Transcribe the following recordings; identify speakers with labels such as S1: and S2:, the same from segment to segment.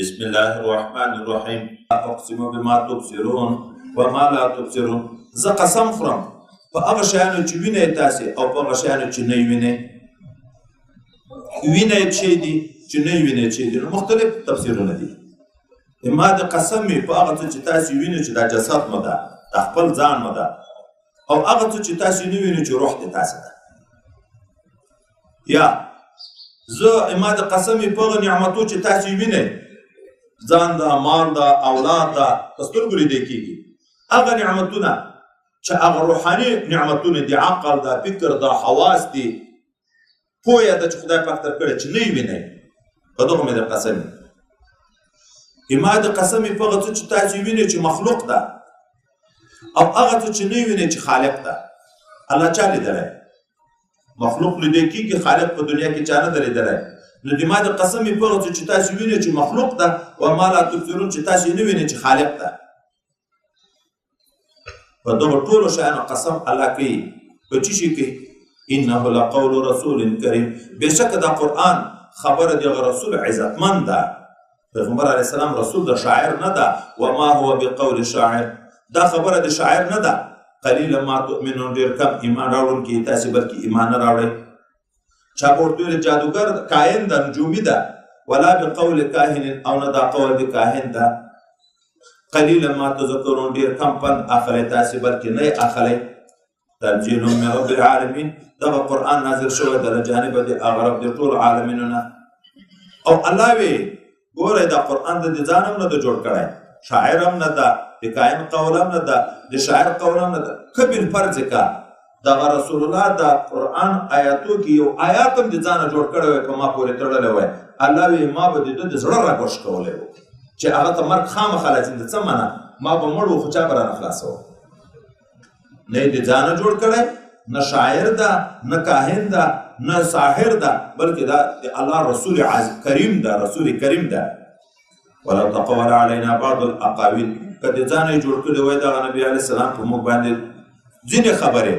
S1: بسم الله الرحمن الرحیم. اقسم بما تبصرون وما لا تبصرون. زه قسم خورم په هغه شیانو چې وینئ تاسې او په هغه شیانو چې نه وینئ. وینئ چې دي چې نه وینئ چې دي، نو مختلف تفسیرونه دي. ما د قسم مې په هغه څه چې تاسې وینئ چې دا جسد مو ده، دا خپل ځان مو ده، او هغه څه چې تاسې نه وینئ چې روح دې تاسې ده. یا زه ما د قسم مې په هغه نعمتو چې تاسې وینئ، ځان ده، مال ده، اولاد ده، په سترګو لیدل کېږي، هغه نعمتونه چې هغه روحاني نعمتونه دي، عقل ده، فکر ده، حواس دي، پوهه ده چې خدای پاک درکړی چې نه یې وینئ، په دغو مې د قسم. ما د قسم په هغه څه چې تاسې وینئ چې مخلوق ده، او هغه څه چې نه یې وینئ چې خالق ده. الله چا لیدلی؟ مخلوق لیدل کېږي، خالق په دنیا کې چا نه دی لیدلی. نو د ما د قسم په هغه څه چې تاسې وینئ چې مخلوق ده، و ما لا تبصرون چې تاسې نه وینئ چې خالق ده. په دغو ټولو شیانو قسم الله کوي. په څه شي کوي؟ انه لقول رسول کریم. بېشکه دا قرآن خبره د هغه رسول عزتمند ده. پیغمبر علیه السلام رسول د شاعر نه ده. وما هو بقول شاعر، دا خبره د شاعر نه ده. قلیلا ما تؤمنون، ډېر کم ایمان راوړونکي تاسې، بلکې ایمان نه راوړئ. چا به ورته ویل جادوګر کاهن ده، نجومي ده. ولا بقول کاهن، او نه دا قول د کاهن ده. قلیلا ما تذکرون، ډېر کم پند اخلئ تاسې، بلکې نه یې اخلئ. تنزیل من رب العالمین، دغه قرآن نازل شوی ده له جانبه د هغه رب د ټولو عالمینو نه. او الله وی ګورئ دا قرآن د دې ځان هم نه ده جوړ کړی، شاعر هم نه ده، د کاهن قول هم نه ده، د شاعر قول هم نه ده. که بالفرض که دغه رسول الله د قرآن آیاتو کې یو آیات هم د ځانه جوړ کړی وای، په ما پورې تړلی وای، الله وی ما به د ده د زړه رګ وشکولی و چې هغه ته مرګ خامخا لازم ده. څه معنا؟ ما به مړ و خو چا به رانه خلاصوه. نه یې د ځانه جوړ کړی، نه شاعر ده، نه کاهن ده، نه ساحر ده، بلکې دا د الله رسول کریم ده، رسول کریم ده. ولو تقول علینا بعض الاقاویل، که د ځانه یې جوړ کړی وای دغه نبي علیه السلام په موږ باندې ځینې خبرې،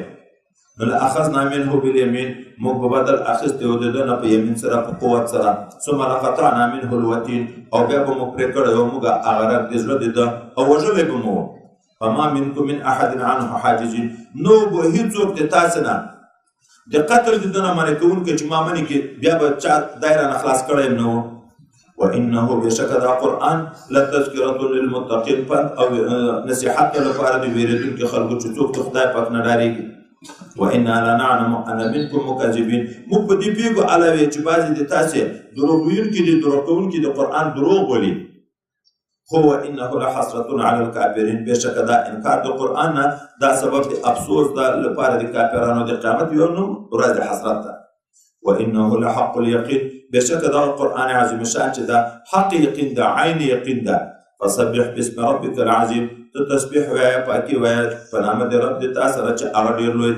S1: نو لأخذنا منه بالیمین، موږ به بدل اخیستی و د ده نه په یمین سره، په قوت سره. ثم لقطعنا منه الوتین، او بیا به مو پرې کړی و موږ هغه رګ د زړه د ده، او وژلی به مو. فما منکم من احد عنه حاجزین، نو به هیڅوک د تاسې نه د قتل د ده نه منع کوونکی چې ما منع کړي، بیا به چا دی رانه خلاص کړی هم نه و. وانه بېشکه دا قرآن لتذکرة للمتقین، پند او نصیحت لپاره د وېرېدونکي خلکو چې څوک د خدای پاک نه ډارېږي. وانا لنعلم ان منکم مکذبین، موږ په دې پوهېږو علاوې چې بعضې د تاسې دروغ ویونکي دي، دروغ کوونکي د قرآن دروغ بولي. خو وانه لحسرة علی الکافرین، بېشکه دا انکار د قرآن نه دا سبب د افسوس ده لپاره د کافرانو د قیامت یو نوم ورځ د حسرت ده. وانه لحق الیقین، بېشکه دغه قرآن عظیم شان چې ده حق یقین ده، عین یقین ده. فسبح باسم ربک العظیم، ته تسبیح وایه، پاکي وایه په نامه د رب د تا سره چې هغه ډېر لوی.